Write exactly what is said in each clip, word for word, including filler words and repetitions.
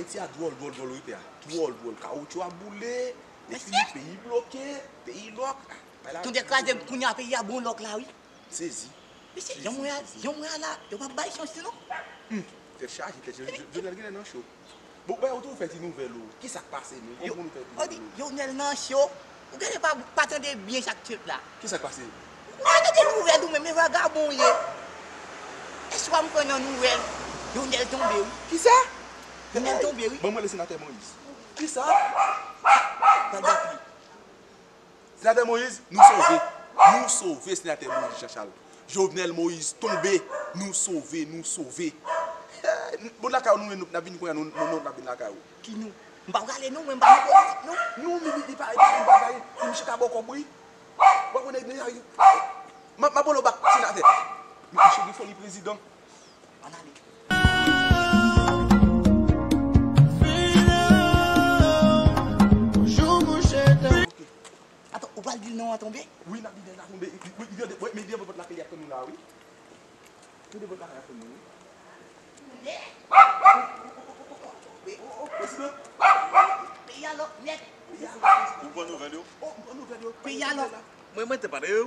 Ti a dwòl, dwòl, dwòl, wi, pè a. Dwòl, dwòl. Kawoutchou ap boule, epi peyi bloke, peyi lòk. Ah, bay la. Tonnè kraze m, kounye a peyi a bon lòk la, wi. M sezi. Mesye, jan mwen a, jan mwen a la, yo p ap bay chans li non. Hmm. Tèt chaje, tèt chaje. Jovenel genlè nan cho. Bon, bay, ou tou fè ti nouvèl ou. Kisa k pase menm? Kòman nou fè ti nouvèl ou? Jovenel nan cho. Ou genlè pa, pa tande byen sa k fèt la. Kisa k pase? Ou pa tande nouvèl ou menm, men vagabon ou ye. Eswa m pran nan nouvèl. Jovenel tonbe, wi. Kisa? Jovenel tonbe, wi. Ban m rele senatè Moïse. Kisa? Pral bat li. Senatè Moïse, nou sove. Nou sove, senatè Moïse Jean Charles. Jovenel Moïse tonbe, nou sove, nou sove. Bon, lakay ou nou, nou, n ap vin kounye a, nou, nou, nou, n ap vin lakay ou. Ki nou? M pa prale non, mwen m pa nan politik non. Non, men li, li pa, li pa yon bagay, se misye ka ba w kòb wi. W ap konnen nèg la, m ap, m ap ba w bak, senatè. Misye gen foli prezidan. Ann ale. Bonjou, monchè. Atann, ou pral di l non an tonbe? Wi, n ap di l non an tonbe. Wi, wi, wi, men li anba pòt la ke li ap tann nou la, wi. Li anba pòt la ke li ap tann nou, wi. Prezidan. Peyi a lòk nèt. Ou pran nouvèl yo? Oh, m pran nouvèl yo. Peyi a lòk. Mwen, mwen te pale yo.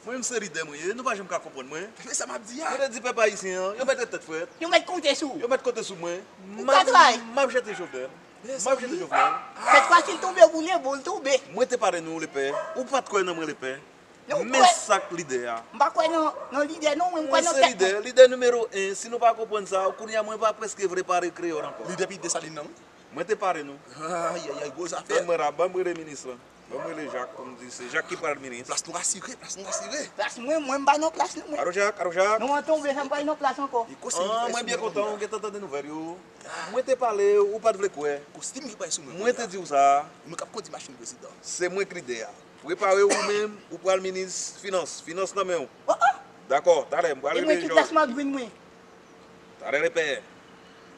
Mwen menm se lidè mwen ye, nou pa janm ka konprann mwen. Men sa m ap di a. Mwen te di pèp ayisyen an, yo mèt ret tèt frèt. Yo mèt konte sou ou. Yo mèt konte sou mwen. Ou ka tray. M ap jete Jovenel. M ap jete Jovenel. Sèt fwa si l tonbe, ou boule, bon, l tonbe. Mwen te pale nou, lepè. Ou pa t kwè nan mwen, lepè. Men sa k lidè a. M pa kwè nan, nan lidè non, mwen m kwè nan tèt mwen. Mwen se lidè, lidè nimewo en. Si nou pa konprann sa, kounye a mwen pa prèske vle pale kreyòl ankò. Lidè peyi Desalin nan, wi. Mwen te pale nou. Ayayay, gwo zafè. Tann mwen la, ban m rele minis lan. Ban m rele Jak pou m di se Jak ki pral minis. Plas nou asire, plas nou asire. Plas mwen, mwen m pa nan plas non mwen. Alo Jak, alo Jak. Non, an tonbe, sa m pa nan plas ankò. An, mwen byen kontan ou gentan tande nouvèl yo. Mwen te pale, ou pa t vle kwè. Kostim ki bay sou mwen. Mwen te di w sa. Mwen k ap kondi machin prezidan. Se mwen k lidè a. Prepare w ou menm, ou pral minis finans. Finans nan men w. Oh, oh. Dakò, talè, m pral rele Jòj. E mwen ki plas m ap jwenn mwen? Talè, lepè.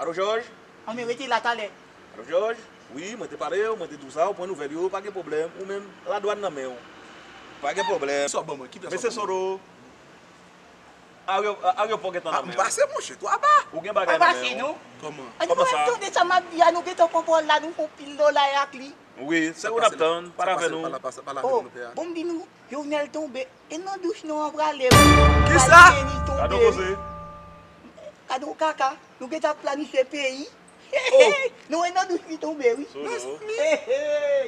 Alo, Jòj? An, men rete la talè. Alo, Jòj? Wi, mwen te pale w, mwen te di w sa, ou pran nouvèl yo, pa gen pwoblèm. Ou menm, ladwàn nan men w. Pa gen pwoblèm. Sa w ban mwen, ki plas w ban mwen? Mesye Solo, aryopò gentan nan men w. Ah, m pase, monchè, twa ba. Ou gen bagay nan men w. Pa pase, non. Kòman? Kòman sa? An, nou tande sa m ap di a, nou gentan konpòl la, nou fè yon pil dola ak li. Wi, se ou n ap tann, pale avè nou. Oh, bon, m di nou, Jovenel tonbe. E nan douch nou an prale. Kisa? Kado koze. Kado kaka. Nou gentan ap planifye peyi. Oh. Nou e nan douch li tonbe, wi. Solo. Hey, hey.